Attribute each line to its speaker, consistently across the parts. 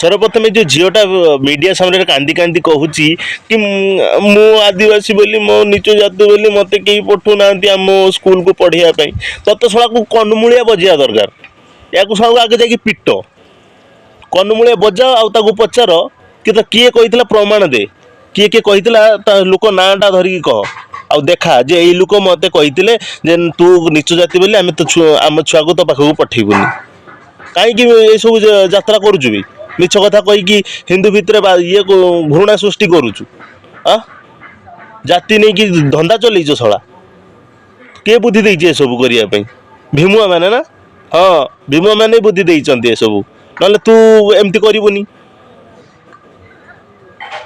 Speaker 1: ସର୍ବପ୍ରଥମେ ଯେଉଁ ଝିଅଟା ମିଡ଼ିଆ ସାମ୍ନାରେ କାନ୍ଦି କାନ୍ଦି କହୁଛି କି ମୁଁ ଆଦିବାସୀ ବୋଲି, ମୋ ନିଚ ଜାତି ବୋଲି ମୋତେ କେହି ପଠଉନାହାନ୍ତି ଆମ ସ୍କୁଲକୁ ପଢ଼ିବା ପାଇଁ, ତତେ ଶଳାକୁ କନମୂଳିଆ ବଜିବା ଦରକାର। ୟାକୁ ଶଳାକୁ ଆଗେ ଯାଇକି ପିଟ, କନମୂଳିଆ ବଜାଅ। ଆଉ ତାକୁ ପଚାର କି ତ କିଏ କହିଥିଲା, ପ୍ରମାଣ ଦେ। କିଏ କିଏ କହିଥିଲା, ତା ଲୋକ ନାଁଟା ଧରିକି କହ ଆଉ ଦେଖା ଯେ ଏଇ ଲୋକ ମୋତେ କହିଥିଲେ ଯେ ତୁ ନିଚ ଜାତି ବୋଲି ଆମେ ତ ଆମ ଛୁଆକୁ ତୋ ପାଖକୁ ପଠେଇବୁନି। କାହିଁକି ଏସବୁ ଯାତ୍ରା କରୁଛୁ ବି? ମିଛ କଥା କହିକି ହିନ୍ଦୁ ଭିତରେ ଇଏ ଘୃଣା ସୃଷ୍ଟି କରୁଛୁ। ଆ ଜାତି ନେଇକି ଧନ୍ଦା ଚଲେଇଛ ଶଳା। କିଏ ବୁଦ୍ଧି ଦେଇଛି ଏସବୁ କରିବା ପାଇଁ? ଭୀମୁଆ ମାନେ ନା? ହଁ, ଭୀମୁଆ ମାନେ ବୁଦ୍ଧି ଦେଇଛନ୍ତି ଏସବୁ, ନହେଲେ ତୁ ଏମିତି କରିବୁନି।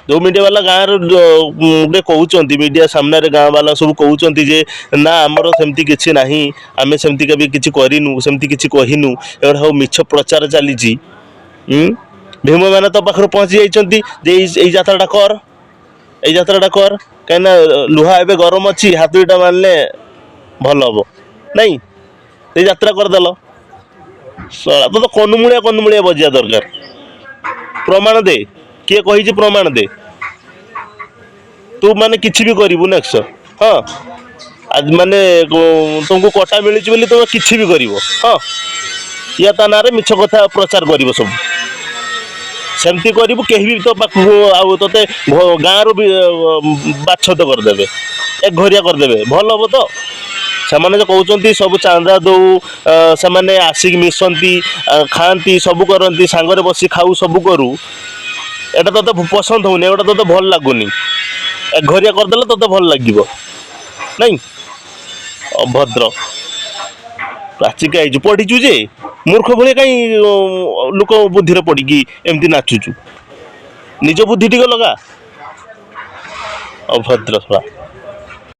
Speaker 1: ଯେଉଁ ମିଡ଼ିଆ ବାଲା ଗାଁର ଗୋଟେ କହୁଛନ୍ତି, ମିଡ଼ିଆ ସାମ୍ନାରେ ଗାଁ ବାଲା ସବୁ କହୁଛନ୍ତି ଯେ ନା, ଆମର ସେମିତି କିଛି ନାହିଁ, ଆମେ ସେମିତି କେବେ କିଛି କରିନୁ, ସେମିତି କିଛି କହିନୁ, ଏଗୁଡ଼ା ସବୁ ମିଛ ପ୍ରଚାର ଚାଲିଛି। ଭୀମ ମାନେ ତୋ ପାଖରେ ପହଞ୍ଚି ଯାଇଛନ୍ତି ଯେ ଏଇ ଯାତ୍ରାଟା କର, ଏଇ ଯାତ୍ରାଟା କର, କାହିଁକିନା ଲୁହା ଏବେ ଗରମ ଅଛି, ହାତୁଡ଼ିଟା ମାରିଲେ ଭଲ ହବ ନାଇଁ। ଏଇ ଯାତ୍ରା କରିଦେଲ ଶଳା। ତ କନମୂଳିଆ କନମୂଳିଆ ବଜିବା ଦରକାର। ପ୍ରମାଣ ଦେ, କିଏ କହିଛି ପ୍ରମାଣ ଦେ। ତୁ ମାନେ କିଛି ବି କରିବୁ ନେକ୍ସଟ? ହଁ, ଆଜି ମାନେ ତୁମକୁ କଟା ମିଳିଛି ବୋଲି ତୁମେ କିଛି ବି କରିବ? ହଁ, ୟା ତା ନାଁରେ ମିଛ କଥା ପ୍ରଚାର କରିବ, ସବୁ ସେମିତି କରିବୁ। କେହି ବି ତୋ ପାଖକୁ ଆଉ ତୋତେ ଗାଁରୁ ବି ବାଛଦ କରିଦେବେ, ଏକ ଘରିଆ କରିଦେବେ। ଭଲ ହବ ତ? ସେମାନେ ଯେ କହୁଛନ୍ତି ସବୁ ଚାନ୍ଦା ଦଉ, ସେମାନେ ଆସିକି ମିଶନ୍ତି, ଖାଆନ୍ତି, ସବୁ କରନ୍ତି, ସାଙ୍ଗରେ ବସି ଖାଉ, ସବୁ କରୁ। ଏଇଟା ତୋତେ ପସନ୍ଦ ହଉନି, ଏଗୁଡ଼ା ତୋତେ ଭଲ ଲାଗୁନି। ଏକଘରିଆ କରିଦେଲେ ତୋତେ ଭଲ ଲାଗିବ ନାଇଁ? ଅଭଦ୍ର ପ୍ରାଚିକା ହେଇଛୁ, ପଢିଛୁ ଯେ ମୂର୍ଖ ଭଳିଆ କାହିଁ ଲୋକ ବୁଦ୍ଧିରେ ପଡ଼ିକି ଏମିତି ନାଚୁଛୁ? ନିଜ ବୁଦ୍ଧି ଟିକେ ଲଗା, ଅଭଦ୍ର ଶଳା।